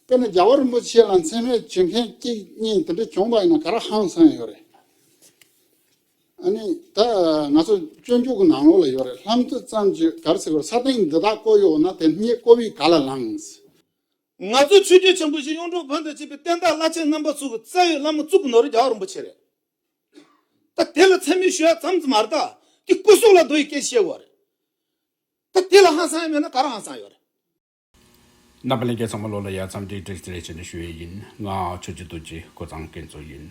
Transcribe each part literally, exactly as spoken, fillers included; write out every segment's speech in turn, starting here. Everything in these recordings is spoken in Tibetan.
དཔེར་ན་རྒྱལ་བ་རིན་པོ་ཆེ་ལ་མཚན་སྨད་བྱེད་མཁན་གཅིག་གཉིས་དེ་འདྲ་བྱུང་བ་ཡིན་ན་ག་རེ་ཧང་སང་ཡོད་རེད། ཨ་ནི་ད་ང་ཚོ་སྤྱོད་འཇུག་གི་ནང་ལོགས་ལ་ཡོད་རེད། ལྷ་མཛེས་ཙམ་གྱིས་ག་རེ་ཟེར་དགོས་རེད། ས་སྟེང་འདི་དག་བརྐོས་ཡོད་ན་དེ་སྙེད་བརྐོ་བའི་ག་ལ་ལངས། ང་ཚོ་ཆོས་བརྒྱུད་ཆེན་པོ་བཞི་གཡུང་དྲུང་བོན་དང་བཅས་པའི་བསྟན་བདག་བླ་ཆེན་རྣམ་པ་ཚོ་གི་རྩ་བའི་བླ་མ་གཙུག་གི་ནོར་བུ་རྒྱལ་བ་རིན་པོ་ཆེ་རེད། ད་དེ་ལ་མཚན་སྨད་ཞུ་ཡ་ཙམ་ཙམ་མ་རེད། ད་དེ་སྐུ་སྲོག་ལ་བསྡོ་ཡི་སྐད་ཆ་བཤད་དགོས་རེད། ད་དེ་ལ་ཧང་སང་ཡ་མེད་ན་ག་རེ་ཧང་སང་ཡོད་རེད། རྣམ་པ་ལྷན་རྒྱས་ཚང་མ་ལོ་ལ་ཡ་འཚམས་འདྲི་བཀྲ་ཤིས་བདེ་ལེགས་ཞུ་ཡས་ཡིན། ང་ཆོས་རྗེ་རྡོ་རྗེ་ཀོ་ཚང་སྐལ་མཚོ་ཡིན།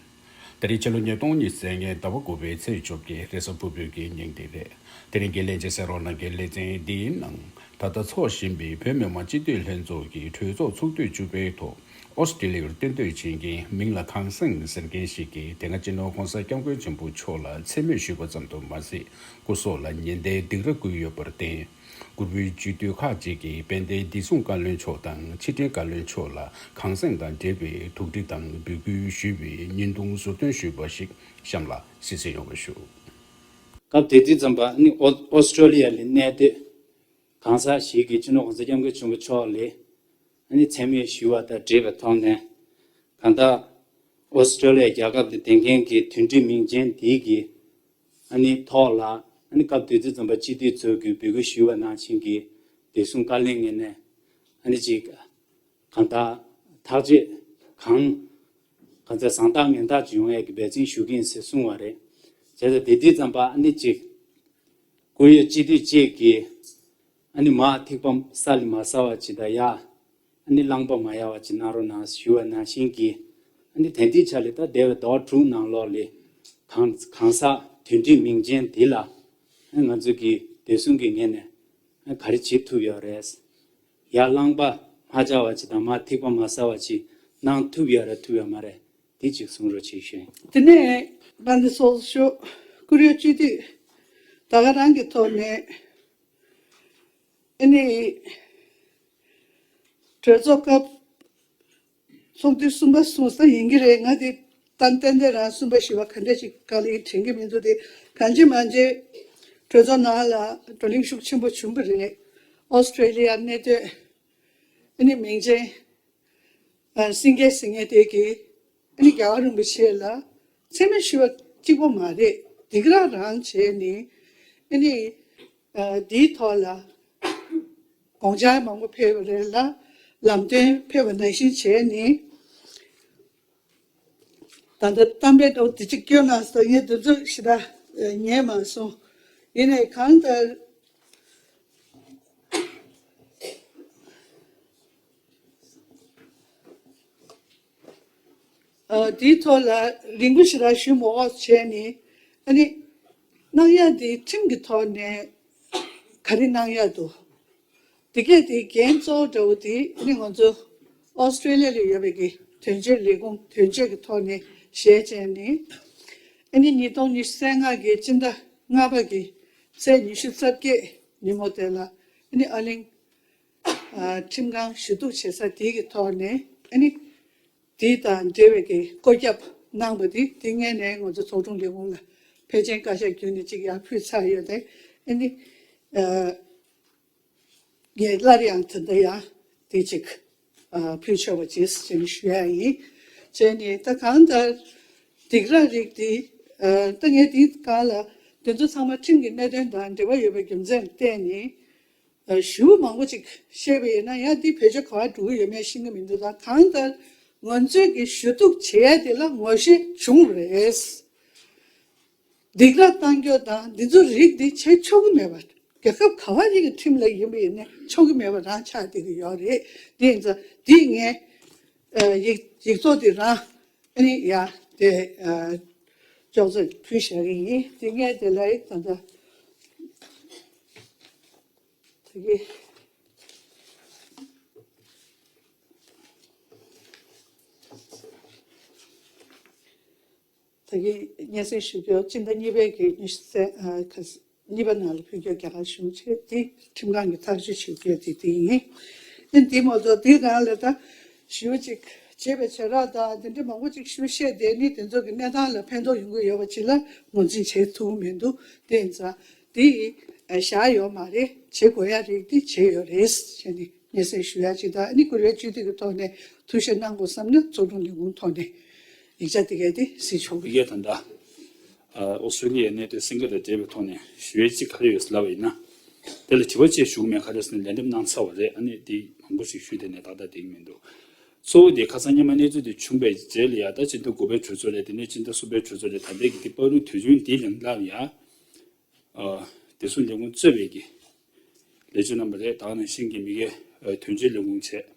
དེ་རིང་ཕྱི་ལོ་ཉིས་སྟོང་ཉི་ཤུ་རྩ་ལྔའི་ཟླ་བ་དགུ་པའི་ཚེས་བཅོ་བརྒྱད་རེས་གཟའ་ཕུར་བུའི་གི་ཉིན་དེ་རེད། དེ་རིང་གི་ལན་ཆེ་གསན་རོགས་གནང་གི་ལེ་ཚན་འདིའི་ནང་། ད་ལྟ་འཚོགས་བཞིན་པའི་བོད་མི་མང་སྤྱི་འཐུས་ལྷན་ཚོགས་ཀྱི་གྲོས་ཚོགས་ཚོགས་དུས་བཅུ་པའི་ཐོག་ཨོ་སི་ཀྲི་ལི་ཡར་གཏན་སྡོད་བྱེད་མཁན་མིང་ལ་གངས་སེང་ཟེར་མཁན་ཞིག་གིས་དེ་སྔ་སྤྱི་ནོར་༸གོང་ས་༸སྐྱབས་མགོན་ཆེན་པོ་མཆོག་ལ་མཚན་སྨད་ཞུས་པ་ཙམ་དུ་མ་ཟད། སྐུ་སྲོག་ལ་ཉེན་བརྡའི་སྡིགས་ར་བསྐུལ་ཡོད་པར་བརྟེན། གུས་པའི་སྤྱི་འཐུས་ཁག་ཅིག་གིས་དཔལ་ལྡན་བདེ་སྲུང་བཀའ་བློན་མཆོག་དང་ཕྱི་དྲིལ་བཀའ་བློན་མཆོག་ལ་གངས་སེང་དང་འབྲེལ་བའི་དོགས་འདྲི་དང་འབོད་སྐུལ་ཞུས་པའི་བརྙན་ཐུང་ཟུར་འདོན་ཞུས་པ་ཞིག་གཤམ་ལ་གཟིགས་གསན་ཡོང་བ་ཞུ། སྐབས་དེ་དུས་ཙམ་པ་ནི་ཨོ་ཨོ་སི་ཀྲོ་ལི་ཡ་ལ་གནས་སྡོད་གང་ཟག་ཞིག་གིས་སྤྱི་ནོར་༸གོང་ས་༸སྐྱབས་མགོན་ཆེན་པོ་མཆོག་ལ་ནི་མཚན་སྨད་ཞུ་བ་དང་འབྲེལ་བའི་ཐོག་ནས། གང་ལྟར་ཨོ་སི་ཀྲོ་ལི་ཡ་རྒྱལ་ཁབ་ལ་བསྡད་མཁན་གྱི་དོན་འགྲུབ་མིང་ཅན་དེ་གི་ཨ་ནི་ཐོག་ལ་ཨ་ནི་སྐབས་དེ་དུས་ཙམ་པ་སྤྱི་འཐུས་ཚོས་ཀྱི་འབོད་སྐུལ་ཞུས་པ་ནང་བཞིན་གྱི་བདེ་སྲུང་བཀའ་བློན་ངོས་ནས་ཨ་ནི་ཅིག་གང་ལྟར་ཐག་གཅོད་གང་གང་ཚེ་བཟང་ཐག་ངན་ཐག་ཅིག་ཡོང་ཡས་ཀྱི་འབད་བརྩོན་ཞུ་གི་ཡིན་ཟེར་གསུངས་པ་རེད། བྱས་ཙང་དེ་དུས་ཙམ་པ་ཨ་ནི་ཅིག་སྐུ་ཡོད་སྤྱི་འཐུས་གཅིག་གིས་ཨ་ནི་མར་ཐིགས་པ་ས་ལ་མ་ཟག་པ་ཅིག་དང་ཡར་ཨ་ནི་རླངས་པ་མ་ཡལ་བ་ཅིག་གནང་རོགས་གནང་ཞུ་བ་ནང་བཞིན་གྱི་ཨ་ནི་དེང་དུས་ཆ་ལ་ད་འདས་པའི་ཟླ་བ་དྲུག་ནང་ལོགས་ལ་གང་གང་ཟག་དོན་འགྲུབ་མིང་ཅན་འདི་ལ་ཨ་ང་ཚོ་གི་བདེ་སྲུང་གི་ངོས་ནས་ཨ་ག་རེ་བྱེད་ཐུབ་ཡོད་རེད། ཡར་རླངས་པ་མ་འཇག་པ་ཅིག་དང་མར་ཐིགས་པ་མ་ཟག་པ་ཅིག་གནང་ཐུབ་ཡོད་རེད་ཐུབ་ཡོད་མ་རེད། འདི་ཅིག་གསུང་རོགས་བྱེད་ཞུ། དེ་ནས་ང་འདི་སོགས་ཤོག་བཀུར་འོས་སྤྱི་འཐུས་ད་ག་རང་གི་ཐོག་ནས་ཨ་ནི་གྲོས་ཚོགས་སྐབས་ཚོགས་དུས་གསུམ་པ་གསུངས་ས་ཡིན་གྱི་རེད། ང་དེ་ཏན་ཏན་ཏན་རང་གསུམ་པ་བཞི་པ་ག་འདྲ་ཞིག་ག་ལ་ཡིན་དྲན་གྱི་མི་འདུག་དེ་གང་ཅི་མང་ཅི་གྲོས་ཚོགས་ནང་ལ་བགྲོ་གླེང་ཤུགས་ཆེན་པོ་བྱུང་བ་རེད། ཨོ་སི་ཀྲོ་ལི་ཡར་གནས་སྡོད་ཨ་ནི་མིང་ཅན་ཨ་སེང་གེ་ཟེར་མཁན་དེ་གིས་ཨ་ནི་རྒྱལ་བ་རིན་པོ་ཆེ་ལ་མཚན་སྨད་ཞུ་བ་གཅིག་པོ་མ་རེད། སྡིགས་ར་རང་བྱས་ནས་ཨ་ནི་ཨ་འདིའི་ཐོག་ལ་དགོངས་འཆར་མང་པོ་ཕེབས་པ་རེད་ལ། ལམ་སྟོན་ཕེབས་པ་ནང་བཞིན་བྱས་ནས་ད་ལྟ་གཏམ་དཔེ་འདྲ་བོ་འདི་གཅིག་སྐྱོན་ན་སོ་ངས་འདི་ཚོ་ཞེ་དྲག་ཉན་མ་སོང་། ཡིན་ནའི་གང་ལྟར། ཨ་དེའི་ཐོག་ལ་རིང་པོ་ཞེ་དྲག་ཞུ་མ་དགོས་བྱས་ནས་ཨ་ནི་གནང་ཡག་དེ་ཁྲིམས་ཀྱི་ཐོག་ནས་ག་རེ་གནང་ཡག་འདུག་དེ་གས་དེ་འགན་གཙོ་བོ་འདྲ་བོ་དེ་ཨ་ནི་ང་ཚོ་ཨོ་སི་ཀྲོ་ལི་ཡ་ལ་ཡོད་པའི་གི་དོན་གཅོད་ལས་ཁུངས་དོན་གཅོད་ཀྱི་ཐོག་ནས་བཞེས་བྱས་ནས་ཨ་ནི་ཉིས་སྟོང་ཉི་ཤུ་རྩ་ལྔ་གི་སྤྱི་ཟླ་ལྔ་པ་གི་ཚེས་ཉི་ཤུ་རྩ་བརྒྱད་ཉིན་མོ་དེ་ལ་ཨ་ནི་ཨ་གླིང་ཨ་ཁྲིམས་ཁང་ཞུ་གཏུག་བྱེད་ས་དེ་གི་ཐོག་ནས་ཨ་ནི་དེ་དང་འབྲེལ་བའི་གི་བཀོད་ཁྱབ་གནང་བ་དེ་དེ་སྔོན་ནས་ང་ཚོ་ཚོགས་དྲུང་ལས་ཁུངས་ལ་ཕལ་ཆེར་བཀའ་ཤག་བརྒྱུད་ནས་གཅིག་ཡར་ཕུལ་ཚར་ཡོད་དེ་ཨ་ནི་ཨ་ངས་སླར་ཡང་ད་ལྟ་ཡང་དེ་གཅིག་ཨ་ཕུལ་ཆོག་པ་བྱེད་ཟེར་ནས་ཞུ་ཡ་ཡིན། བྱས་ནས་ད་གང་ལྟར་སྡིགས་ར་རིགས་དེ་ཨ་ད་ངས་དེའི་སྒང་ལ་དེ་ཚོ་ཚང་མ་ཁྲིམས་ཀྱི་གནད་དོན་དང་འབྲེལ་བ་ཡོད་པའི་རྒྱུ་མཚན་ལ་བརྟེན་ནས། ཞུ་མང་པོ་ཅིག་བཤད་པ་ཡིན་ན་ཡང་འདི་བེད་སྤྱོད་ག་པར་འགྲོ་གི་ཡོད་མེད་ཤེས་ཀྱི་མི་འདུག་ད་གང་ལྟར་ང་ཚོས་ཀྱི་ཞུ་གཏུག་བྱེད་ཡ་དེ་ལ་ངོ་ཤེས་བྱུང་རེད། སྡིགས་ར་གཏང་རྒྱུ་དང་འདི་ཚོ་རིགས་འདི་བྱེད་ཆོག་གི་མེད་པ། རྒྱལ་ཁབ་ག་པ་ཞིག་གི་ཁྲིམས་ལ་ཡིན་པ་ཡིན་ན་ཆོག་གི་མེད་པ་རང་ཆགས་བསྡད་ཀྱི་ཡོད་རེད། དེ་ཡིན་ཙང་འདི་ངས་ཡིག་ཡིག་ཚོགས་འདི་རང་ཨ་ནི་ཡ་དེ་ཅོག་ཙེ་ཕུལ་བཞག་གི་ཡིན། དེ་ངས་དེ་ལ་ད་ལྟ། ད་གི་ད་གི་སྙན་སེང་ཞུ་རྒྱུ་སྤྱི་ཟླ་གཉིས་པའི་གི་ཉི་ཤུ་རྩ་ཨ་ག་གཉིས་པ་ནང་ལ་ཕུལ་རྒྱུ་རྒྱ་གར་གཞུང་ཆེ་དེ་ཁྲིམས་ཁང་གི་ཐག་གཅོད་བྱེད་རྒྱུ་དེ་དེ་ཡིན། ཨ་འདི་མ་གཏོགས་དེ་རང་ལ་ད་ཞུ་གཅིག་བྱེད་པའི་བྱེ་བྲག་དང་དེ་འདྲ་མང་པོ་ཅིག་ཞུ་བཤད་བསྡད་ནི་དེ་ཚོ་གི་གནས་སྟངས་ལ་ཕན་ཐོགས་ཡོང་གི་ཡོད་པ་ཅིག་ལ་ངོས་འཛིན་བྱེད་ཐུབ་ཀྱི་མི་འདུག་དེ་ཡིན་ཙང་དེ་བཞག་ཡོད་མ་རེད། བྱེད་དགོས་ཡ་རིགས་དེ་བྱེད་ཡོད་རེད་བྱས་ནས། སྙན་སེང་ཞུ་ཡ་ཅིག་དང་། ཨ་ནི་ཀོ་རི་ཡ་སྤྱི་འཐུས་ཀྱི་ཐོག་ནས་ཐུགས་བཞེད་གནང་དགོས་བསམ་ན་ཚོགས་དྲུང་ལས་ཁུངས་ཐོག་ནས་ཡིག་ཆ་དེ་གས་དེ་གཟིགས་ཆོག་གི། ཡིག་ད་ལྟ་ཨོ་སི་ཀྲེ་ལི་ཡའི་གནད་དོན་སེང་གེ་དང་འབྲེལ་བའི་ཐོག་ནས་ཞུ་ཡ་ཅིག་ག་རེ་ཡོད་ཟེར་ལབ་པ་ཡིན་ན། དེ་ལ་དྲི་བ་ཅིག་ཞུ་གི་མེད། ག་རེ་ཟེར་ན་ལན་འདེབས་གནང་ཚར་བ་རེད། ཨ་ནི་དེ་མང་པོ་ཞིག་ཞུས་དེ་ནས་ཏག་ཏག་བསྡད་ཀྱི་མི་འདུག། གཙོ་བོ་དེ་ཁ་སང་སྔོན་མ་གནས་ཚུལ་དེ་བྱུང་པའི་རྗེས་ལ་ཡ། ད་སྤྱི་ཟླ་དགུ་པའི་གྲོས་ཚོགས་རེད། དེ་ནས་སྤྱི་ཟླ་གསུམ་པའི་གྲོས་ཚོགས་རེད། ད་ལྟའི་གི་དེ་བར་དུ་དུས་ཚོད་འདི་ཡང་སླར་ཡ། ཨ། བདེ་སྲུང་ལས་ཁུངས་གཙོས་པའི་གི་ལས་བྱེད་རྣམ་པ་རེད། ད་ག་ནང་བཞིན་གྱི་མི་སྒེར་ཨ་དོན་གཅོད་ལས་ཁུངས་བྱས།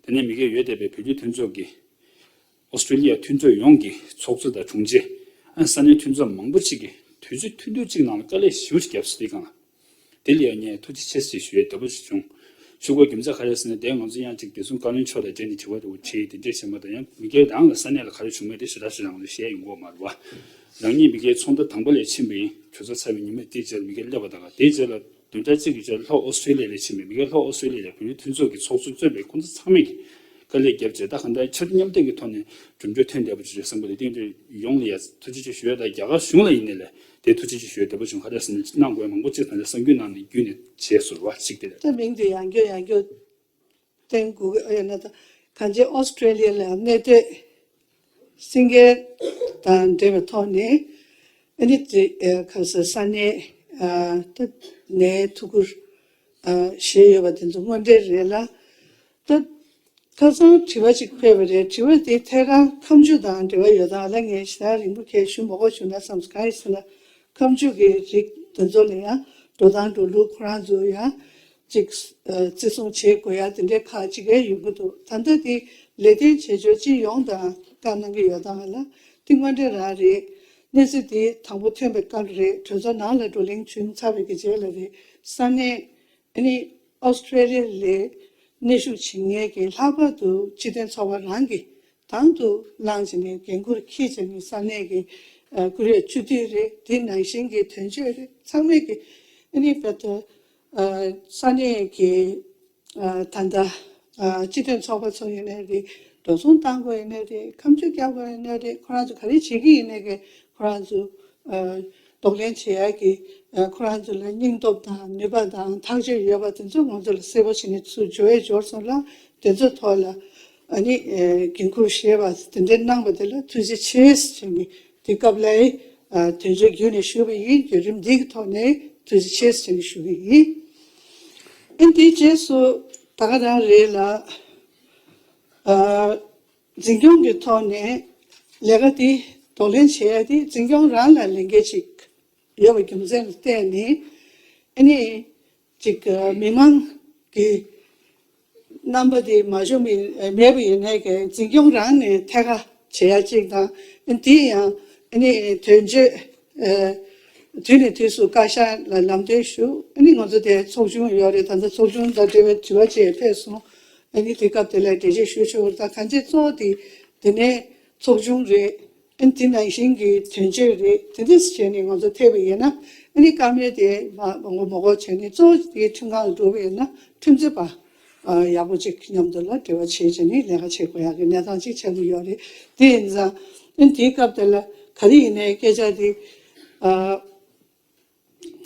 དེ་ནས་མི་སྒེར་འོས་བསྡད་པའི་བོད་བརྒྱུད་མཐུན་ཚོགས་ཀྱི་ཨོ་སི་ཀྲེ་ལི་ཡ་མཐུན་ཚོགས་ཡོངས་ཀྱི་ཚོགས་གཙོ་དང་དྲུང་ཆེ། ཨ། ས་གནས་མཐུན་ཚོགས་མང་པོ་ཅིག་གིས་དུས་ཚོད་ཐུང་ཐུང་ཅིག་ནང་ལ་དཀའ་ལས་ཞེ་པོ་ཅིག་བརྒྱབ་སོང་། དེའི་སྒང་ལ། དེ་ལ་ཡང་ངས་ཐུགས་རྗེ་ཆེ་ཞེས་ཞུ་ཡའི་འདོད་པ་ཞིག་བྱུང་། ཞུ་དགོས་རྒྱུ་མཚན་ག་རེ་ཟེར་ན། དེ་ང་ཚོ་ཡང་ཅིག་བདེ་སྲུང་བཀའ་བློན་མཆོག་དང་འབྲེལ་ནས་དྲི་བ་དེ་བྲིས། དེ་འདྲས་བྱས་མ་གཏོགས་ཡང་མི་སྒེར་རང་ལ་ས་གནས་ལ་ག་རེ་བྱུང་མེད་དེ་ཞེ་དྲག་ཞེ་དྲག་ང་ཚོས་བཤད་ཡོང་གི་ཡོད་མ་རེད་པ། རང་ཉིད་མི་སྒེར་ཚོགས་འདུ་དང་པོ་ལ་ཕྱིན་པ་ཡིན། གྲོས་ཚོགས་ཚར་བའི་ཉི་མ་དེའི་རྗེས་ལ་མི་སྒེར་སླེབས་པ་དང་། དེའི་རྗེས་ལ་བདུན་ཕྲག་གཅིག་གི་རྗེས་ལ་ལྷོ་ཨོ་སི་ཀྲེ་ལི་ཡ་ལ་ཕྱིན་པ་ཡིན། མི་སྒེར་ལྷོ་ཨོ་སི་ཀྲེ་ལི་ཡ་ལ་བོད་བརྒྱུད་མཐུན་ཚོགས་ཀྱི་ཚོགས་གཙོ་གཙོས་པའི་ཁོང་ཚོ་ཚང་མས་ཀྱི་དཀའ་ལས་བརྒྱབ་བྱས། ད་གང་ལྟར་ཆ་མཉམ་ལྡན་གྱི་ཐོག་ནས་གྲུབ་འབྲས་ཐོན་བསྡད་པ་ཅིག་རེད་བསམ་གྱི་འདུག། དེ་འདྲ་ཡོངས་ལ་ཡ་ཐུགས་རྗེ་ཆེ་ཞུ་ཡ་དང་། རྒྱ་གར་གཞུང་ལ་ཡིན་ནའི་ལ་དེ་ཐུགས་རྗེ་ཆེ་ཞུ་ཡ་འདོད་པ་བྱུང་། ག་རེ་ཟེར་ན་གནང་དགོས་ཡ་མང་པོ་ཅིག་ད་ལྟ་གསར་འགྱུར་ནང་ནས་བརྒྱུད་ནས་བྱས་སོང་བ་ཞིག་དེ་རེད། ད་མིང་དེ་ཡང་བསྐྱར་ཡང་བསྐྱར་བསྟན་དགོས་ཀྱི་ཡོད་ན། ད་གང་ཅི་ཨོ་སི་ཀྲེ་ལི་ཡ་ལ་གནས་སྡོད་སེང་གེ་དང་འབྲེལ་བའི་ཐོག་ནས། ཨ་ནི་དེ་ཨ་ག་ས་ས་གནས་ཨ་ད་ནས་ཐུགས་ཁུར་ཨ་བཞེས་ཡོད་པ་དེ་ཚོ་དངོས་འབྲེལ་རེད་ལ། ད་ཁ་སང་དྲི་བ་ཅིག་ཕེབས་པ་རེད། དྲི་བ་དེ་ཐད་ཀར་ཁ་མཆུ་དང་འབྲེལ་བ་ཡོད་སྟངས་ལ་ངས་ཞེ་དྲག་རིང་པོ་གས་ཞུ་མ་དགོས་བྱུང་ན་བསམ་སོང་། གང་ཡིན་ཟེར་ན། ཁ་མཆུ་གི་རིགས་དེ་ཚོ་ལ་ཡང་འགྲོ་སྟངས་འགྲོ་ལུགས་ཁོ་རང་ཚོ་ཡང་ཅིག་ཨ་བརྩི་སྲུང་བྱེད་དགོས་ཡ་དེ་འདྲའི་ཁག་ཅིག་ཡང་ཡོང་གི་འདུག། ད་ལྟ་དེ་ལེགས་བསྟན་བྱེད་ཕྱོགས་སྤྱི་ཡོངས་དང་བཀའ་གནང་གི་ཡོད་སྟངས་ལ་དེ་དངོས་འབྲེལ་རང་རེད། གནས་ཚུལ་དེ་དང་པོ་ཐོན་པའི་སྐབས་རེད། གྲོས་ཚོགས་ནང་ལ་བགྲོ་གླེང་བྱུང་ཚར་བའི་གི་རྗེས་ལ་རེད། ས་གནས་ཨ་ནི་ཨོ་སི་ཀྲེ་ལི་ཡ་ལ་གནས་བཞུགས་བྱེད་མཁན་གྱི་ལྷག་པར་དུ་སྤྱི་མཐུན་ཚོགས་པ་རང་གིས་དང་དུ་བླངས་བྱས་ནས་འགན་འཁུར་འཁྱེར་བྱས་ནས། ས་གནས་ཀྱི་ཨ་ཀུ་རེ་སྤྱི་འཐུས་རེད། དེ་ནང་བཞིན་གྱི་དོན་གཅོད་རེད། ཚང་མས་ཀྱི་ཨ་ནི་བེད་ཨ་ས་གནས་ཀྱི་ཨ་ད་ལྟ་ཨ་སྤྱི་མཐུན་ཚོགས་པ་ཚོ་ཡིན་ནའི་རེད། འགྲོ་སོང་གཏང་དགོས་ཡིན་ནའི་རེད། ཁ་མཆུ་རྒྱག་དགོས་ཡིན་ནའི་རེད། ཁོ་རང་ཚོ་ག་རེ་བྱེད་ཀྱི་ཡིན་ནའི་གི་ཁོ་རང་ཚོ་ཨ་གདོང་ལེན་བྱེད་ཡ་གི་ཨ་ཁོ་རང་ཚོ་ལ་སྙིང་སྟོབས་དང་ནུས་པ་དང་ཐག་གཅོད་ཡོད་པ་དེ་ཚོ་ང་ཚོ་ལ་གསལ་པོ་བྱས་ནས་ཚུར་འབྱོར་ཡས་འབྱོར་སོང་ལ། དེ་ཚོའི་ཐོག་ལ་ཨ་ནི་ཨ་འགན་འཁུར་བཞེས་པ་དེ་འདྲ་གནང་པ་དེ་ལ་ཐུགས་རྗེ་ཆེ་ཟེར་ནས་དེ་སྐབས་ལ་ཨ་དོན་གཅོད་བརྒྱུད་ནས་ཞུས་པ་ཡིན། བརྒྱུད་རིམ་འདི་གི་ཐོག་ནས་ཐུགས་རྗེ་ཆེ་ཟེར་ནས་ཞུ་གི་ཡིན། ཨ་ནི་དེའི་རྗེས་སུ་ད་ག་རང་རེད་ལ། ཨ་འཛིན་སྐྱོང་གི་ཐོག་ནས་ལས་ཀ་དེ་གདོང་ལེན་བྱེད་ཡ་དེ་འཛིན་སྐྱོང་རང་ལ་ལས་འགན་ཅིག་ཡོད་པའི་རྒྱུ་མཚན་ལ་བརྟེན་ནས། ཨ་ནི་ཅིག་མི་མང་གི་རྣམ་པ་དེ་མ་བྱུང་བའི་མེད་པ་ཡིན་ནའི་གི་འཛིན་སྐྱོང་རང་ནས་ཐད་ཀར་བྱེད་ཡ་གཅིག་དང་། དེ་ཡང་ཨ་ནི་དོན་གཅོད་ཨ་དུས་ནས་དུས་སུ་བཀའ་ཤག་ལ་ལམ་སྟོན་ཞུ། ཨ་ནི་ང་ཚོ་དེ་ཚོགས་ཆུང་ཡོད་རེད། ད་ལྟ་ཚོགས་ཆུང་དང་འབྲེལ་བའི་དྲི་བ་བཅས་ཕེབས་སོང་། ཨ་ནི་དེ་སྐབས་དེ་ལ་འགྲེལ་བཤད་ཞུ་ཆོག་རེད། ད་གང་ཅི་གཙོ་བོ་དེ་དེ་ནས་ཚོགས་ཆུང་རེད། ཨ་ནི་དེ་ནང་བཞིན་གྱི་དོན་གཅོད་རེད། དེ་འདྲ་བྱས་ནས་ང་ཚོ་ཐེབས་པ་ཡིན་ན། ཨ་ནི་བཀའ་མོལ་དེ་མ་མ་གོ་མ་གོ་བྱས་ནས་གཙོ་བོ་དེ་ཁྲིམས་ཁང་ལ་འགྲོ་བ་ཡིན་ན་ཁྲིམས་རྩོད་པ་ཨ་ཡག་པོ་ཅིག་མཉམ་དུ་ལ་འབྲེལ་བ་བྱེད་བྱས་ནས་ལས་ཀ་བྱེད་དགོས་ཡག་གི་གནས་སྟངས་ཅིག་ཆགས་ཀྱི་ཡོད་རེད། དེ་ཡིན་ཙང་ཨ་ནི་དེའི་སྐབས་དེ་ལ་ག་རེ་ཡིན་ནའི་སྐད་ཆ་དེ་ཨ་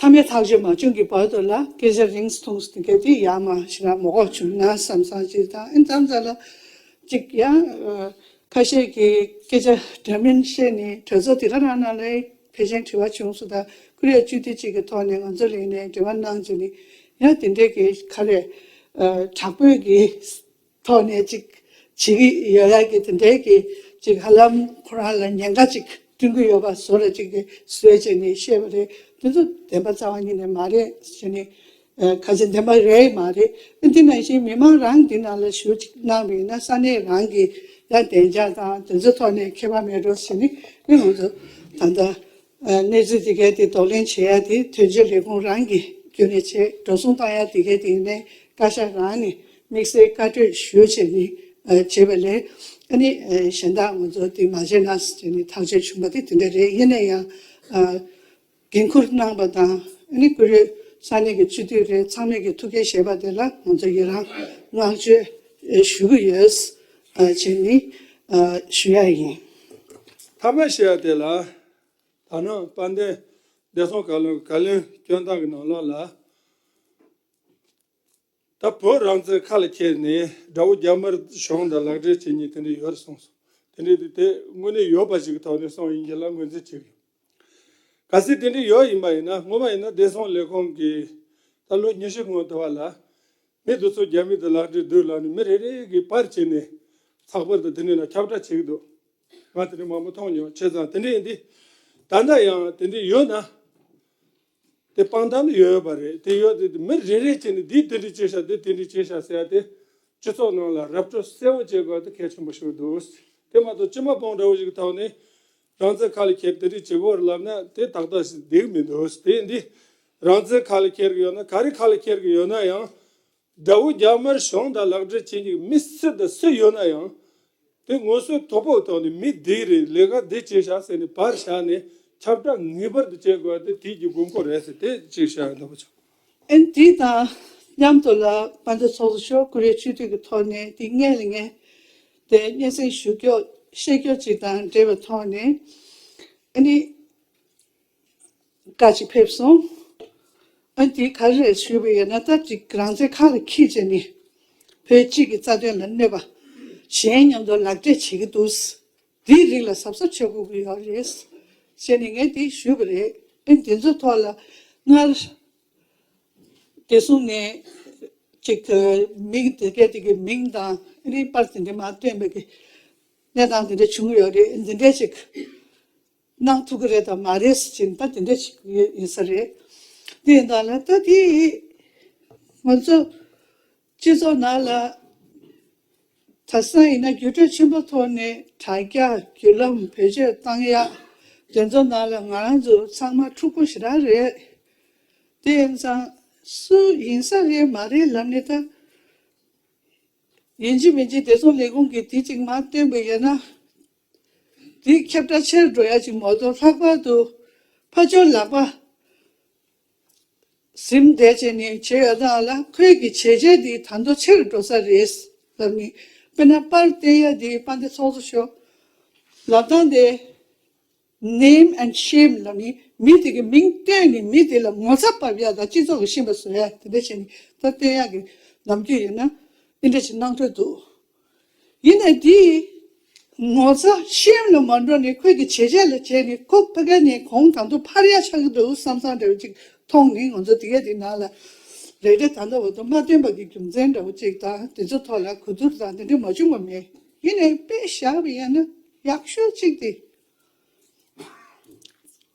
མཐའ་མའི་ཐག་གཅོད་མ་བྱུང་གི་བར་དུ་ལ་སྐད་ཆ་རིང་ཐུང་དེ་གས་དེ་ཡག་མ་ཞེ་དྲག་མ་གོ་བྱུང་ན་བསམ་བསམ་ཅིག་དང་། ཨ་ནི་མཚམས་མཚམས་ལ་ཅིག་ཡང་ཨ་ཁ་ཤས་ཀྱིས་སྐད་ཆ་འདྲ་མིན་བཤད་ནས་གྲོས་ཚོགས་དེ་ག་རང་ནང་ལ་ཕལ་ཆེར་དྲི་བ་བྱུང་སོང་། ད་ཀུ་རེ་སྤྱི་འཐུས་གཅིག་གི་ཐོག་ནས་ང་ཚོ་ལ་ཡིན་ནའི་འབྲེལ་བ་གནང་བྱས་ནས་ཡང་དེ་འདྲའི་གི་ག་རེ་ཨ་དྲག་པོའི་གི་ཐོག་ནས་ཅིག་བྱེད་ཀྱི་ཡོད་ཡ་གི་དེ་འདྲའི་གི་ཅིག་ཧ་ལམ་ཁོ་རང་ལ་ཉེན་ཁ་ཅིག་བསྐྲུན་གྱི་ཡོད་པ་བཟོ་འདྲ་ཅིག་གི་བཟོས་བྱས་ནས་བཤད་པ་རེད། དེ་ཚོ་བདེན་པ་རྩ་བ་ཉིད་ནས་མ་རེད་ཟེར་ནས། ཨ་ག་ཚོད་བདེན་པ་རེད་མ་རེད། ཨ་འདི་ནང་བཞིན་མི་མང་རང་འདི་ནང་ལ་ཞུགས་ཅིག་གནང་བ་ཡིན་ན་ས་གནས་རང་གི་ཡང་བདེ་འཇགས་དང་དེ་ཚོ་ཐོག་ནས་ཁྱད་པར་མེད་འགྲོ་ཟེར་ནས། ཨ་ང་ཚོ་ད་ལྟ་ཨ་གནས་ཚུལ་དེ་གས་དེ་གདོང་ལེན་བྱེད་ཡ་དེ་དོན་གཅོད་ལས་ཁུངས་རང་གི་བརྒྱུད་ནས་བྱེད། འགྲོ་སོང་བཏང་ཡ་དེ་གས་དེ་ཡིན་ནའི་བཀའ་ཤག་རང་ནས་དམིགས་བསལ་བཀའ་གྲོས་ཞུ་བྱས་ནས་ཨ་བྱས་པ་ལས། ཨ་ནི་ཨ་གཞན་དག་ང་ཚོ་དེ་མ་བྱས་ན་ཟེར་ནས་ཐག་གཅོད་བྱུང་བ་དེ་དེ་འདྲ་རེད། ཡིན་ན་ཡང་ཨ་འགན་འཁུར་གནང་པ་དང་། ཨ་ནི་ཀུ་རེ་ས་གནས་ཀྱི་སྤྱི་འཐུས་རེད། ཚང་མས་ཀྱི་ཐུགས་འགན་བཞེས་པ་དེ་ལ་ང་ཚོ་ཡི་རང་བསྔགས་བརྗོད་ཨ་ཞུ་གི་ཡོད་ཨ་བྱས་ནས་ཨ་ཞུ་ཡ་ཡིན། མཐའ་མ་བཤད་ཡ་དེ་ལ། ད་ནངས་དཔལ་ལྡན་བདེ་སྲུང་བཀའ་བློན་བཀའ་བློན་སྐྱོན་བཏང་གི་ནང་ལོགས་ལ། ད་བོད་རང་བཙན་ཁ་ལ་འཁྱེར་ནས་དགྲ་བོ་རྒྱ་དམར་གཞུང་དང་ལག་འབྲེལ་བྱེད་མཁན་དེ་འདྲ་ཡོད་རེད་གསུངས་སོང་། དེ་འདྲ་དེ་དངོས་གནས་ཡོད་པ་ཞིག་གི་ཐོག་ནས་གསུངས་ཡིན་གྱི་ལ་ངོས་འཛིན་བྱེད་ཀྱི་ཡོད། གལ་སྲིད་དེ་འདྲ་ཡོད་ཡིན་པ་ཡིན་ན་སྔོན་མ་ཡིན་ན་བདེ་སྲུང་ལས་ཁུངས་ཀྱིས་ད་ལོ་ཉི་ཤུ་སྔོན་དུ་བ་ལ་མི་དེ་ཚོ་རྒྱ་མི་དང་ལག་འབྲེལ་འདུག་ལབ་ནས་མི་རེ་རེ་གིས་པར་བྱས་ནས་ཚགས་པར་དང་དེ་འདྲ་ལ་ཁྱབ་བསྒྲགས་བྱེད་ཀྱི་འདུག་ང་དེ་འདྲ་མང་པོ་མཐོང་མྱོང་། བྱས་ཙང་དེ་འདྲ་ཡིན་དུས་ད་ལྟ་ཡང་དེ་འདྲ་ཡོད་ན། དེ་དཔང་རྟགས་ལ་ཡོད་ཡོད་པ་རེད། དེ་ཡོད་དེ་མི་རེ་རེ་བྱས་ནས་འདིས་དེ་འདྲ་བྱས་ཤག་དེ་དེ་འདྲ་བྱས་ཤག་ཟེར་ཡ་དེ་སྤྱི་ཚོགས་ནང་ལ་ར་སྤྲོད་གསལ་བོ་བྱེད་དགོས་དེ་གལ་ཆེན་པོ་ཞིག་འདུག་དེ་མ་གཏོགས་སྤྱི་དམངས་དཔུང་འདྲ་བོ་ཞིག་གི་ཐོག་ནས་རང་བཙན་ཁ་ལ་འཁྱེར་དེ་འདྲ་བྱེད་དགོས་རེད་ལབ་ན་དེ་ཏག་ཏག་ཞིག་བསྡད་ཀྱི་མི་འདུག་དེ་འདི་རང་བཙན་ཁ་ལ་འཁྱེར་གྱི་ཡོད་ན་ག་རེ་ཁ་ལ་འཁྱེར་གྱི་ཡོད་ན་ཡང་། དགྲ་བོ་རྒྱ་དམར་གཞུང་དང་ལག་འབྲེལ་བྱེད་མཁན་མི་སུ་དང་སུ་ཡོད་ན་ཡང་། དེ་ངོ་སོ་དོད་པོ་ཐོག་ནས་མི་འདི་རེད། ལས་ཀ་འདི་བྱས་ཤག་ཟེར་ནས་པར་བཞག་ནས་ཁྱབ་བསྒྲགས་ངེས་པར་དུ་བྱེད་དགོས་དེ་དེའི་གི་དགོས་མཁོ་རེད་ཟེར་དེ་གཅིག་བཤད་ཡོད་པ་ཆོག་ཨན་དེ་དང་མཉམ་དུ་ལ་དཔལ་ལྡན་ཚོགས་གཙོ་མཆོག་ཀུ་རེ་ཆུ་ཐིགས་ཀྱི་ཐོག་ནས་དེ་སྔས་ལ་ངས་དེ་སྙན་སེང་ཞུ་སྐྱོ་བཤད་སྐྱོ་ཅིག་དང་འབྲེལ་བའི་ཐོག་ནས་ཨ་ནི། བཀའ་ཅིག་ཕེབས་སོང་། ཨ་དེ་ག་རེ་རེད་ཞུས་པ་ཡིན་ན་ད་ཅིག་རང་བཙན་ཁ་ལ་འཁྱེར་བྱས་ནས་བོད་གཅིག་གི་རྩ་དོན་ལ་གནོད་པ་གཞན་མཉམ་དུ་ལག་འབྲེལ་བྱེད་ཀྱི་འདུག་དེའི་རིགས་ལ་གཟབ་གཟབ་བྱེད་དགོས་ཀྱི་ཡོད་རེད། བྱས་ནས་ངས་དེ་ཞུས་པ་རེད། ཨ་དེ་ཚོའི་ཐོག་ལ་སྔར་བདེ་སྲུང་ནས་ཅིག་མི་དེ་གས་དེ་གི་མིང་དང་ཨ་ནི་པར་དེ་འདྲ་མར་བཏོན་པའི་གི་གནས་སྟངས་དེ་འདྲ་བྱུང་ཡོད་རེད། འདི་འདྲ་ཅིག་གནང་ཐུབ་ཀྱི་རེད་དམ་མ་རེད་ཟེར་ན་ད་དེ་འདྲ་ཞིག་ཡིན་ས་རེད། དེ་ཡིན་ད་ལ་ད་དེ་ང་ཚོ་སྤྱི་ཚོགས་ནང་ལ་དེང་སང་ཡིན་ན་འགྱུར་འགྲོས་ཆེན་པོ་ཐོག་ནས་དྲ་རྒྱ་བརྒྱུད་ལམ་བེད་སྤྱོད་བཏང་ཡག་དེ་ཚོ་ནང་ལ་ང་རང་ཚོ་ཚང་མ་འཁྲུག་པོ་ཞེ་དྲག་རེད། དེ་ཡིན་ཙང་སུ་ཡིན་ས་རེད་མ་རེད་ལབ་ནས་ད། ཡིན་གཅིག་མིན་གཅིག་བདེ་སྲུང་ལས་ཁུངས་ཀྱིས་དེ་གཅིག་མར་བཏོན་པ་ཡིན་ན། དེ་ཁྱབ་བསྒྲགས་ཆེར་འགྲོ་ཡ་གཅིག་མ་གཏོགས་ལྷག་པར་དུ་ཕར་ཕྱོགས་ལག་པ་ཟིན་བསྡད་བྱས་ནས་བྱས་ཡོད་ཙང་ལ་ཁོས་ཀྱི་བྱས་རྗེས་དེ་ད་དུང་ཆེར་འགྲོ་ས་རེད་ལབ་ནས་དཔེར་ན་པར་བཏོན་ཡ་དེ་དཔལ་ལྡན་ཚོགས་གཙོ་མཆོག་ལབ་སྟངས་དེ། Name and shame ལབ་ནི་མི་དེ་གི་མིང་བཏོན་ནས་མི་དེ་ལ་ངོ་ཚ་བབས་ཡ་དང་སྤྱི་ཚོགས་ཀྱི་ཤེས་པ་བཟོ་ཡ་དེ་འདྲ་བྱས་ནས་ད་བཏོན་ཡག་གི་ལམ་རྒྱུད་ཡོད་ན་འདི་འདྲ་ཞིག་གནང་འདོད་འདུག་ཡིན་ནའི་དེ་ངོ་ཚ་ཤེམ་ལ་མ་འགྲོ་ནས་ཁོས་ཀྱི་བྱས་རྗེས་ལ་བྱས་ནས་ཁོ་ཕ་ག་ནས་གོང་དང་དུ་འཕར་ཡ་ཆགས་ཀྱི་འདུག་བསམ་བསམ་འདྲ་བོ་ཅིག་མཐོང་ནས་ང་ཚོ་དེ་ག་དེ་ནང་ལ་རེ་རེ་ད་ལྟ་བར་དུ་མ་བཏོན་པ་གི་རྒྱུ་མཚན་འདྲ་བོ་ཅིག་དང་དེ་ཚོ་ཐོག་ལ་གོ་བསྡུར་དང་དེ་འདྲ་མ་བྱུང་བ་མེད། ཡིན་ནའི་དཔེ་བཞག་པ་ཡིན་ན་ཡག་ཤོས་ཅིག་དེ།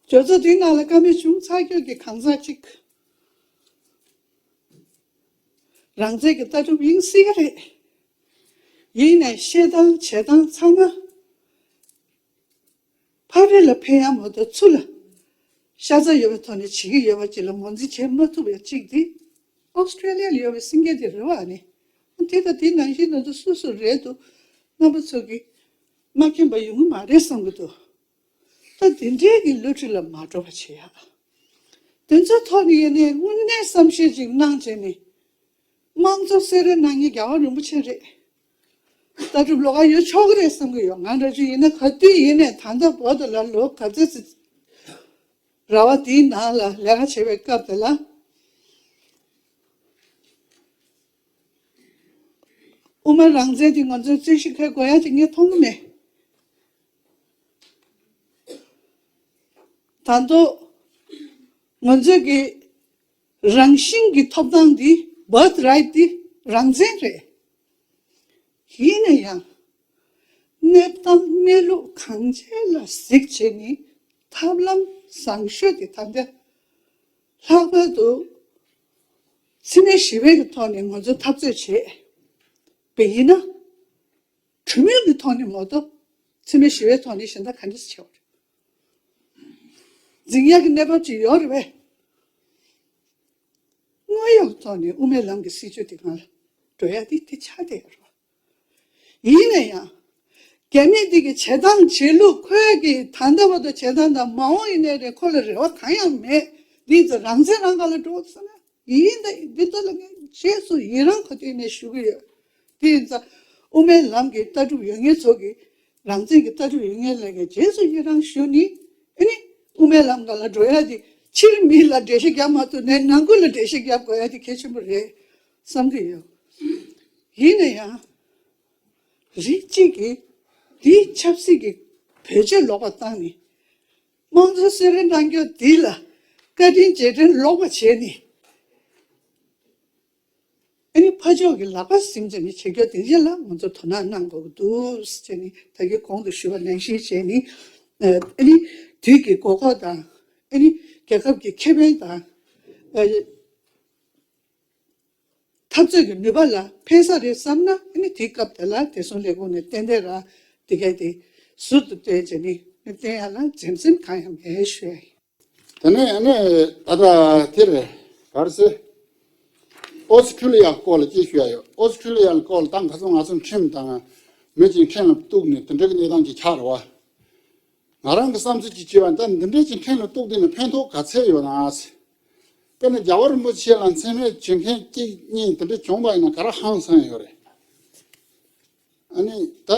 ཇོ་ཚོ་དེའི་ནང་ལ་བཀའ་མོལ་བྱུང་ཚར་སྐྱོད་ཀྱི་གང་ཟག་ཅིག་རང་བཙན་གྱི་ལྟ་གྲུབ་ཡིན་སྲིད་ཀྱི་རེད། ཡིན་ནའི་བཤད་སྟངས་བྱེད་སྟངས་ཚང་མ་ཕ་རི་ལ་ཕན་ཡ་མ་གཏོགས་ཚུར་ལ་ཤ་ཚ་ཡོད་པའི་ཐོག་ནས་བྱེད་ཀྱི་ཡོད་པ་ཅིག་ལ་ངོས་འཛིན་བྱེད་མ་ཐུབ་པ་ཅིག་དེ་ཨོ་སི་ཀྲེ་ལི་ཡ་ལ་ཡོད་པའི་སེང་གེ་དེ་རེད་བ་ནི། དེ་དང་དེ་ནང་བཞིན་ང་ཚོ་སུ་སུ་རེད་འདུག་རྣམ་པ་ཚོ་གིས་མ་མཁྱེན་པ་ཡོང་གི་མ་རེད་བསམ་གྱི་འདུག་ད་དེ་འདྲའི་གི་བསླུ་བྲིད་ལ་མ་འགྲོ་བ་བྱེད་ཡ། དེ་ཚོའི་ཐོག་ནས་ཡིན་ནའི་དངོས་གནས་བསམ་ཤེས་ཅིག་གནང་བྱས་ནས། དམངས་གཙོ་གསོལ་རས་གནང་མཁན་རྒྱལ་བ་རིན་པོ་ཆེ་རེད། ལྟ་གྲུབ་ལོགས་ཀ་ཡོད་ཆོག་གི་རེད་བསམ་གྱི་ཡོད། ང་འདྲ་ཅིག་ཡིན་ན་ག་དུས་ཡིན་ནའི་ད་ལྟ་བར་དུ་ལ་ལོ་ག་ཚོད་ཅིག་ར་བ་དེའི་ནང་ལ་ལས་ཀ་བྱེད་པའི་སྐབས་དེ་ལ། དབུ་མའི་རང་བཙན་དེ་ང་ཚོའི་རྩོད་གཞི་ཁ་དགོས་ཡ་དེ་ངས་མཐོང་གི་མེད། ད་དུང་ང་ཚོའི་གི་རང་བཞིན་གྱི་ཐོབ་ཐང་འདི་བར་ཐི་རའིཊ་འདི་རང་བཙན་རེད། ཡིན་ན་ཡང་གནས་སྟངས་གནས་ལུགས་གང་ཅིའི་ལ་གཟིགས་བྱས་ནས་ཐབས་ལམ་བཟང་ཤོས་དེ་ད་ལྟ་ལྷག་པར་དུ་འཚེ་མེད་ཞི་བའི་གི་ཐོག་ནས་ང་ཚོ་འཐབ་རྩོད་བྱེད་པ་ཡིན་ན། གྲོས་མོལ་གྱི་ཐོག་ནས་མ་གཏོགས་འཚེ་མེད་ཞི་བའི་ཐོག་ནས་གཞན་དག་ག་འདྲ་ཞིག་བྱེད་པ་རེད། འཛིང་ཡག་གི་གནས་བབ་ཅིག་ཡོད་རེད་པས། དངོས་ཡོད་ཐོག་ནས་དབུ་མའི་ལམ་གྱི་སྲིད་བྱུས་དེ་སྒང་ལ་འགྲོ་ཡག་དེ་དེ་ཆགས་བསྡད་ཡོད་རེད། ཡིན་ན་ཡང་། རྒྱ་མི་འདི་གི་བྱེད་སྟངས་བྱེད་ལུགས་ཁོས་ཀྱི་ད་ལྟ་བར་དུ་བྱེད་སྟངས་དང་མ་འོངས་ཡིན་ནའི་རེད་ཁོ་ལ་རེ་བ་གང་ཡང་མེད། འདི་ཚོ་རང་བཙན་རང་སྒང་ལ་འགྲོ་ཟེར་ན། ཡིན་ད་འདི་ཚོ་ལ་ངས་རྗེས་སུ་ཡི་རང་ག་དུས་ནས་ཞུ་གི་ཡོད། དེ་ཡིན་ཙང་དབུ་མའི་ལམ་གྱི་ལྟ་གྲུབ་ཡོད་མཁན་ཚོ་གིས་རང་བཙན་གྱི་ལྟ་གྲུབ་ཡོད་མཁན་ལ་ངས་རྗེས་སུ་ཡི་རང་ཞུ་ནི། ཨ་ནི་དབུ་མའི་ལམ་སྒང་ལ་འགྲོ་ཡ་དེ་ཕྱིར་མི་ལ་འགྲེལ་བཤད་རྒྱབ་མ་ཐུབ་ནའི་ནང་ཁུལ་ལ་འགྲེལ་བཤད་རྒྱབ་དགོས་ཡ་དེ་གལ་ཆེན་པོ་རེད། བསམ་གྱི་ཡོད། ཡིན་ན་ཡང་། རིགས་གཅིག་གིས་འདིའི་ཆབ་སྲིད་ཀྱི་བེད་སྤྱོད་ལོག་པ་བཏང་ནས། དམངས་གཙོ་གསོལ་རས་གནང་རྒྱུ་འདི་ལ་བཀའ་དྲིན་རྗེས་དྲན་ལོག་པ་བྱས་ནས། ཨ་ནི་ཕར་ཕྱོགས་ཀྱི་ལག་པ་ཟིན་བྱས་ནས་བྱེད་རྒྱུ་དེ་འདྲ་ལ་ང་ཚོ་དོ་སྣང་གནང་དགོས་ཀྱི་འདུག་ཟེར་ནས་ད་གིན་གོང་དུ་ཞུས་པ་ནང་བཞིན་བྱས་ནས། ཨ་ནི་དུས་ཀྱི་དགོས་མཁོ་དང་། ཨ་ནི་རྒྱལ་ཁབ་ཀྱི་ཁེ་ཕན་དང་། ཨ། འཐབ་རྩོད་ཀྱི་ནུས་པ་ལ་ཕན་ས་རེད་བསམ་ན། ཨ་ནི་དེའི་སྐབས་དེ་ལ་བདེ་སྲུང་ལས་ཁུངས་ནས་ཏན་ཏན་ར་དེ་གས་དེ་ཟུར་དུ་བཏོན་བྱས་ནས་བསྟན་ཡ་ལ་འཛེམ་ཟོན་གང་ཡང་མེད་ཞུ་ཡ་ཡིན། དེ་ནས་ཨ་ནི་ད་ལྟ་དེ་རེད། ག་རེ་ཟེར། ཨོ་སི་ཁྲུ་ལི་ཡ་སྐོར་ལ་ཅིག་ཞུ་ཡ་ཡོད། ཨོ་སི་ཁྲུ་ལི་ཡ་སྐོར་ལ་ད་ཁ་སང་ང་ཚོ་ཁྲིམས་དང་མི་གཅིག་ཁྲིམས་ལ་གཏུགས་ནས་དེ་འདྲ་གི་གནས་སྟངས་ཅིག་ཆགས་རེད་བ། ང་རང་གི་བསམ་ཚུལ་ཅིག་བྱས་པ་ད་འདི་འདྲའི་ཅིག་ཁྲིམས་ལ་གཏུགས་དུས་ནས་ཕན་ཐོགས་ག་ཚད་ཡོད་ན་ཟེར། དཔེར་ན་རྒྱལ་བ་རིན་པོ་ཆེ་ལ་མཚན་སྨད་བྱེད་མཁན་གཅིག་གཉིས་དེ་འདྲ་བྱུང་བ་ཡིན་ན་ག་རེ་ཧང་སང་ཡོད་རེད། ཨ་ནི་ད་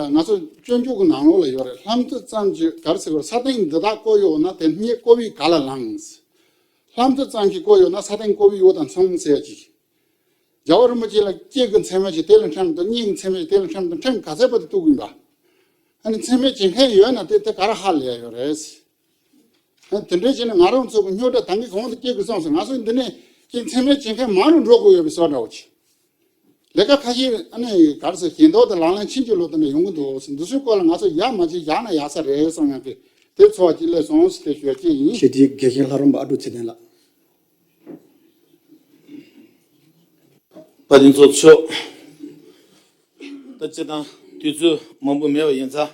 ང་ཚོ་སྤྱོད་འཇུག་གི་ནང་ལོགས་ལ་ཡོད་རེད། ལྷ་མཐའ་ཙམ་གྱིས་ག་རེ་ཟེར་དགོས་རེད། ས་སྟེང་འདི་དག་བརྐོས་ཡོད་ན་དེ་སྙེད་བརྐོ་བའི་ག་ལ་ལངས། ལྷ་མཐའ་ཙམ་གྱིས་བརྐོས་ཡོད་ན་ས་སྟེང་བརྐོ་བའི་ཡོད་དང་མཚུངས་ཟེར་ཅིག་རྒྱལ་བ་རིན་པོ་ཆེ་ལ་གཅིག་གི་མཚན་སྨད་ཅིག་དེ་ལ་ཁྲིམས་དང་། གཉིས་ཀྱི་མཚན་སྨད་ཅིག་དེ་ལ་ཁྲིམས་དང་། ཁྲིམས་ག་ཚད་བར་དུ་གཏུགས་ཡིན་པ། ཨ་ནི་མཚན་སྨད་བྱེད་མཁན་ཡོད་ན་དེ་དེ་ག་རེ་ཧ་ལས་ཡོད་རེད། ཨ་ནི་དེ་འདྲའི་བྱས་ནས་ང་རང་ཚོ་གི་རྙོག་དྲ་ད་གིན་གོང་དུ་སྐྱེལ་དགོས་བསམ་སོང་། ང་ཚོ་འདི་ནས་ཀྱི་མཚན་སྨད་བྱེད་མཁན་མང་རུ་འགྲོ་དགོས་ཡོད་པའི་བཟོ་འདྲ་བོ་ཅིག་ལས་ཀ་ཁ་ཤས་ཨ་ནི་ག་རེ་ཟེར། ཞེ་མདོག་དང་ལང་ལང་ཕྱིན་ཅི་ལོག་དེ་འདྲ་ཡོང་གི་འདུག་འདི་ཚོའི་སྐོར་ལ་ང་ཚོ་ཡག་མ་བྱེད་ཡག་ན་ཡག་ས་རེད་བསམ་ཡང་གི་དེ་ཚོ་བ་ཅིག་སླེབས་སོང་ཟེར་ཏེ་ཞུ་ཡ་ཅིག་ཡིན། ཞེ་དྲིན་དགེ་བཤེས་ལྷ་རམས་པ་ཨ་ཀྲུག་ཚེ་བརྟན་ལགས། དཔལ་ལྡན་ཚོགས་གཙོ་མཆོག་ད་སྤྱིར་བཏང་དུས་ཚོད་མང་པོ་མེད་པ་ཡིན་ཙང་།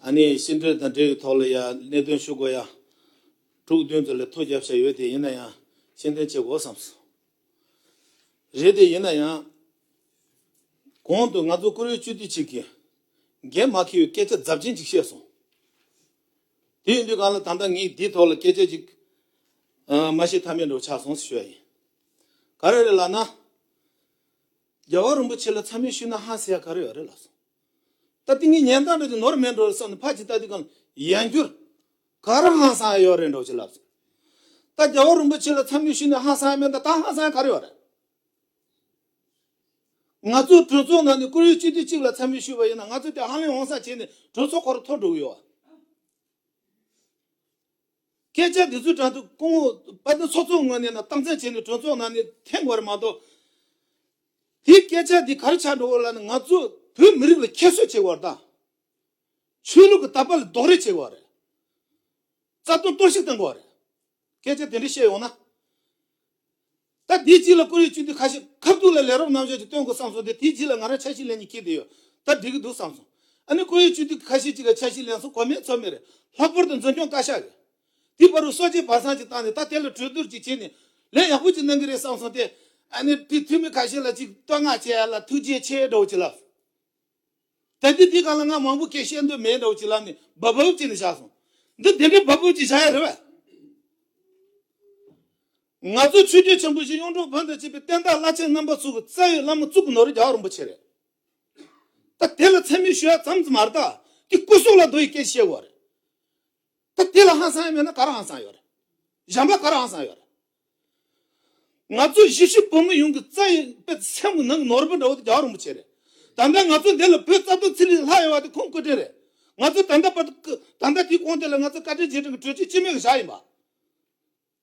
ཨ་ནི་ཕྱི་འབྲེལ་དང་འབྲེལ་བའི་ཐོག་ལ་ཡ་གནད་དོན་ཞུ་དགོས་ཡ་དྲུག་བདུན་ཙམ་ལ་ཐུགས་རྒྱབ་བཞག་ཡོད་དེ། ཡིན་ན་ཡང་ཕྱིར་འཐེན་བྱེད་དགོས་བསམ་སོང་། རེད་དེ་ཡིན་ན་ཡང་། གོང་དུ་ང་ཚོ་བཀུར་འོས་སྤྱི་འཐུས་གཅིག་གིས་འགན་མ་འཁྱེར་བའི་སྐད་ཆ་རྫབ་ཆེན་ཅིག་བཤད་སོང་། དེ་ཡིན་དུས་གང་ལ་ད་ལྟ་ངས་འདིའི་ཐོག་ལ་སྐད་ཆ་ཅིག་ཨ། མ་བཤད་ཐབས་མེད་འགྲོ་ཆགས་སོང་ཞུ་ཡ་ཡིན། ག་རེ་རེད་ལབ་ན། རྒྱལ་བ་རིན་པོ་ཆེ་ལ་མཚམས་མེད་ཞུས་ན་ཧང་སང་ཡ་ག་རེ་ཡོད་རེད་ལབ་སོང་། ད་དེ་ངས་ཉན་སྟངས་འདྲ་ཅིག་ནོར་མེད་འགྲོ་བསམ་ནས་ཕར་ཅིག་ལྟ་དུས་གང་ལ་ཡང་བསྐྱར། ག་རེ་ཧང་སང་ཡ་ཡོད་རེད་འགྲོ་ཅིག་ལབ་སོང་། ད་རྒྱལ་བ་རིན་པོ་ཆེ་ལ་མཚམས་མེད་ཞུས་ན་ཧང་སང་ཡ་མེད་ད། ད་ཧང་སང་ཡ་ག་རེ་ཡོད་རེད། ང་ཚོ་གྲོས་ཚོགས་ནང་ནས་བཀུར་འོས་སྤྱི་འཐུས་གཅིག་ལ་མཚམས་མེད་ཞུས་པ་ཡིན་ན་ང་ཚོ་དེ་ཧ་ལས་འོང་ས་བྱས་ནས་གྲོས་ཚོགས་ཁོ་རང་འཐོར་འགྲོ་གི་ཡོད། སྐད་ཆ་འདི་ཚོའི་དྲང་དུ་སྐུ་ངོ་དཔལ་ལྡན་ཚོགས་གཙོ་ངོས་ནས་ན་སྟངས་འཛིན་བྱས་ནས་གྲོས་ཚོགས་ནང་ནས་འཐེན་དགོས་རེད་མ་གཏོགས། དེའི་སྐད་ཆ་འདི་ག་རེ་ཆགས་འགྲོ་གི་ལབ་ན། ང་ཚོ་བོད་མི་རིགས་ལ་ཁྱད་གསོད་བྱེད་དགོས་རེད་ད། ཆོས་ལུགས་ཀྱི་དད་པ་ལ་རྡོག་རོལ་བྱེད་དགོས་རེད། རྩ་དོན་གཏོར་བཤིག་གཏོང་དགོས་རེད། སྐད་ཆ་དེ་འདྲ་བཤད་ཡོང་ན། ད་དེའི་རྗེས་ལ་བཀུར་འོས་སྤྱི་འཐུས་ཁ་ཤས་ཁ་ཐུག་ལ་ལས་རོགས་རྣམ་གཞག་ཅིག་སྟོན་དགོས་བསམ་སོང་སྟེ། དེའི་རྗེས་ལ་ང་རང་ཆ་ཤས་ལེན་གྱི་འཁེལ་བསྡད་ཡོད། ད་འགྲིག་གི་འདུག་བསམ་སོང་། ཨ་ནི་བཀུར་འོས་སྤྱི་འཐུས་ཁ་ཤས་ཅིག་ག་ཆ་ཤས་ལེན་སོང་། གོ་མེད་ཚོར་མེད་རེད། ལྷག་པར་དུ་འཛིན་སྐྱོང་བཀའ་ཤག་གིས་དེའི་བར་དུ་སྲོག་གཅོད་བར་གསེང་ཅིག་བཏང་ནས། ད་དེ་ལ་གྲོས་བསྡུར་ཅིག་བྱས་ནས་ལན་ཡག་པོ་ཅིག་གནང་གི་རེད་བསམ་སོང་སྟེ། ཨ་ནི་དེ་འཐུས་མི་ཁ་ཤས་ལ་ཅིག་བསྟོད་བསྔགས་བྱས་ཡ་ལ་ཐུགས་རྗེ་ཆེ་འདྲ་བོ་ཅིག་ལབ། ད་ལྟའི་དུས་སྒང་ལ་ང་མང་པོ་སྐད་བཤད་འདོད་མེད་འདྲ་བོ་ཅིག་ལབ་ནས་སྦ་སྦབ་བྱས་ནས་བཞག་སོང་། འདི་དེ་འདྲའི་སྦ་སྦབ་ཅིག་བཞག་ཡ་རེད་བས། ང་ཚོ་ཆོས་བརྒྱུད་ཆེན་པོ་བཞི་གཡུང་དྲུང་བོན་དང་བཅས་པའི་བསྟན་བདག་བླ་ཆེན་རྣམ་པ་ཚོ་གི་རྩ་བའི་བླ་མ་གཙུག་གི་ནོར་བུ་རྒྱལ་བ་རིན་པོ་ཆེ་རེད། ད་དེ་ལ་མཚན་སྨད་ཞུ་ཡ་ཙམ་ཙམ་མ་རེད་ད། དེ་སྐུ་སྲོག་ལ་བསྡོ་བའི་སྐད་ཆ་བཤད་དགོས་རེད། ད་དེ་ལ་ཧང་སང་ཡ་མེད་ན་ག་རེ་ཧང་སང་ཡོད་རེད། གཞན་པ་ག་རེ་ཧང་སང་ཡོད་རེད། ང་ཚོ་གཞིས་བྱེས་བོད་མི་ཡོངས་ཀྱི་རྩ་ཡི་དཔེ་སེམས་ཀྱི་ནང་གི་ནོར་བུ་འདྲ་བོ་དེ་རྒྱལ་བ་རིན་པོ་ཆེ་རེད། ད་ལྟ་ང་ཚོ་འདི་ལ་བོད་རྩ་དོན་ཚེ་རིང་ལྷག་ཡོད་པ་དེ་ཁོང་སྐུ་དྲིན་རེད། ང་ཚོ་ད་ལྟ་བར་དུ་ད་ལྟ་དེའི་གོང་དེ་ལ་ང་ཚོ་བཀའ་དྲིན་རྗེས་དྲན་གྱི་གྲོས་ཆོད་ཅི་མེད་ཀྱི་བཞག་ཡིན་པ།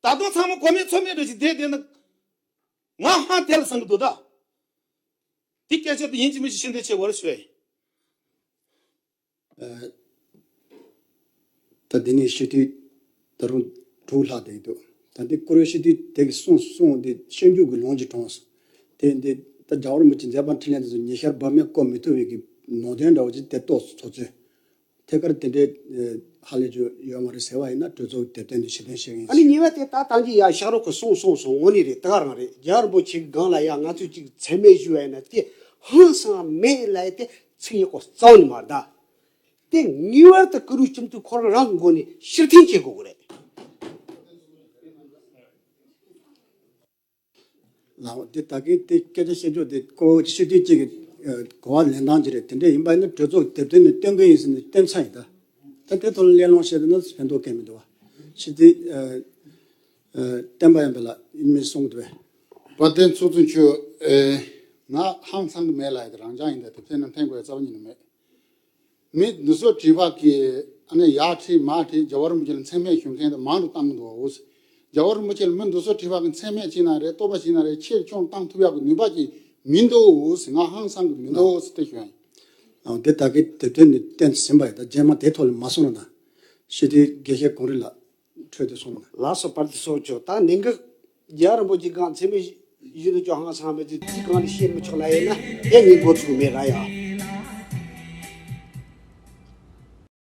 ད་དུང་ཚང་མ་གོ་མེད་ཚོར་མེད་འདྲ་ཞིག་བསྡད་བསྡད་ན། ང་ཧང་དེ་ལ་སང་གི་འདུག་ད། དེ་སྐད་ཆ་དེ་ཡིན་གཅིག་མིན་གཅིག་ཕྱིར་འཐེན་བྱེད་དགོས་རེད་ཞུ་ཡ་ཡིན། ཨ། ད་འདི་ནས་སྤྱི་འཐུས་ད་རུང་དྲུག་ལྷག་བསྡད་ཀྱི་འདུག་ད་འདི་བཀུར་འོས་སྤྱི་འཐུས་དེ་གིས་གསུངས་གསུངས་འདི་སྤྱོད་འཇུག་གི་ལུང་ཅིག་དྲངས་སོང་། དེ་འདི་ད་རྒྱལ་བ་རིན་པོ་ཆེ་མཛད་པ་འཕྲིན་ལས་འདི་ཚོ་ཉི་ཤར་བབ་མེད་བཀོད་མི་ཐུབ་པའི་གི་ནང་དོན་འདྲ་བོ་ཅིག་དེ་རྟོགས་སོང་། ཚོགས་གཙོས་ཐད་ཀར་དེ་འདྲའི་ཨ་ཧ་ལས་རྒྱུ་ཡོད་མ་རེད་ཟེར་བ་ཡིན་ན་གྲོས་ཚོགས་ཀྱི་དེབ་སྟོན་དུ་ཕྱིར་འཐེན་བྱེད་ཀྱི་ཡིན་ཨ་ནི་ཟེར། གཉིས་པ་དེ་ད་ཐང་ཅིག་ཡ་ཤག་རོགས་ཀྱིས་གསུངས་གསུངས་སོང་། དངོས་གནས་རེད། དེ་ག་རང་རེད། རྒྱལ་བ་རིན་པོ་ཆེ་གི་སྒང་ལ་ཡ་ང་ཚོས་ཅིག་མཚན་སྨད་ཞུས་པ་ཡིན་ན་དེ་ཧང་སང་མེད་ལབ་ཡ་དེ་ཚིག་ཡག་པོ་རྩ་བ་ནས་མ་རེད་ད། དེ་ངེས་པར་དུ་བཀུར་འོས་སྤྱི་འཐུས་ཁོ་རང་རང་གི་ངོས་ནས་ཕྱིར་འཐེན་བྱེད་དགོས་ཀྱི་རེད། ལགས་འོ། དེ་ད་གིན་དེ་སྐད་ཆ་བཤད་ཕྱོགས་དེ་ཁོ་སྤྱི་འཐུས་གཅིག་གི་ཨ་གོ་བ་ལེན་སྟངས་ཅིག་རེད། དེ་འདྲ་ཡིན་པ་ཡིན་ན་གྲོས་ཚོགས་དེབ་སྟོན་ནས་སྟོན་གི་ཡིན་ཟེར་ནས་སྟོན་ཚར་ཡིན་ད། ད་དེ་ཐོག་ལ་གླེང་སློང་བཤད་འདོད་ན་ཕན་ཐོགས་གང་ཡང་མི་འདུག་བ། སྤྱི་འཐུས་ཨ་ཨ་བསྟན་པ་ཡར་འཕེལ་ལགས་ཡིན་མིན་གསུང་གི་འདུག་བས། དཔལ་ལྡན་ཚོགས་གཙོ་མཆོག་ཨེ། ང་ཧང་སང་གི་མེད་ལ་ཡ་དེ་རང་ཅག་ཡིན་ད་དེ་ཕན་ན་འཐེན་དགོས་རྩ་བ་ཉིད་ནས་མེད། མི་འདི་ཚོ་བྲིས་པ་གི་ཨ་ནི་ཡར་ཁྲིད་མར་ཁྲིད་རྒྱལ་བ་རིན་པོ་ཆེ་ལ་མཚན་སྨད་ཞུ་མཁན་དེ་མང་དུ་བཏང་གི་འདུག་ཨོ། རྒྱལ་བ་རིན་པོ་ཆེ་ལ་མི་འདི་ཚོ་བྲིས་པ་གི་མཚན་སྨད་བྱེད་ན་རེད། བསྟོད་པ་བྱེད་ན་རེད། ཆེར་ཆུང་བཏང་ཐུབ་ཡག་གི་ནུས་པ་ཅིག་མི་འདུག་ཨོ། ང་ཧང་སང་གི་མི་འདུག་ཨོ་དེ་ཞུ་ཡ་ཡིན། ཨ་འདི་ད་གི་དེབ་ཐེར་ནས་བསྟན་ཟིན་པ་ཡིན། ད་རྗེས་མ་དེ་ཐོག་ལ་མ་སོང་ན་ད་ཤི་དེ་དགེ་བཤེས་གངས་རི་ལགས་འཕྲོས་ཏེ་སོང་ན། ལགས་སོ། བར་དུ་སོགས་ཆོག་ད་ནིང་གི་རྒྱལ་བ་རིན་པོ་ཆེ་གང་མཚན་སྨད་ཡིན་ནོ་ཅོག་ཧང་སང་མེད་དེ་དེ་གང་ལ་བཤད་མི་ཆོག་ལ་ཡིན་ན་དེ་ངའི་འགོ་ཚུགས་མེད་ར་ཡ།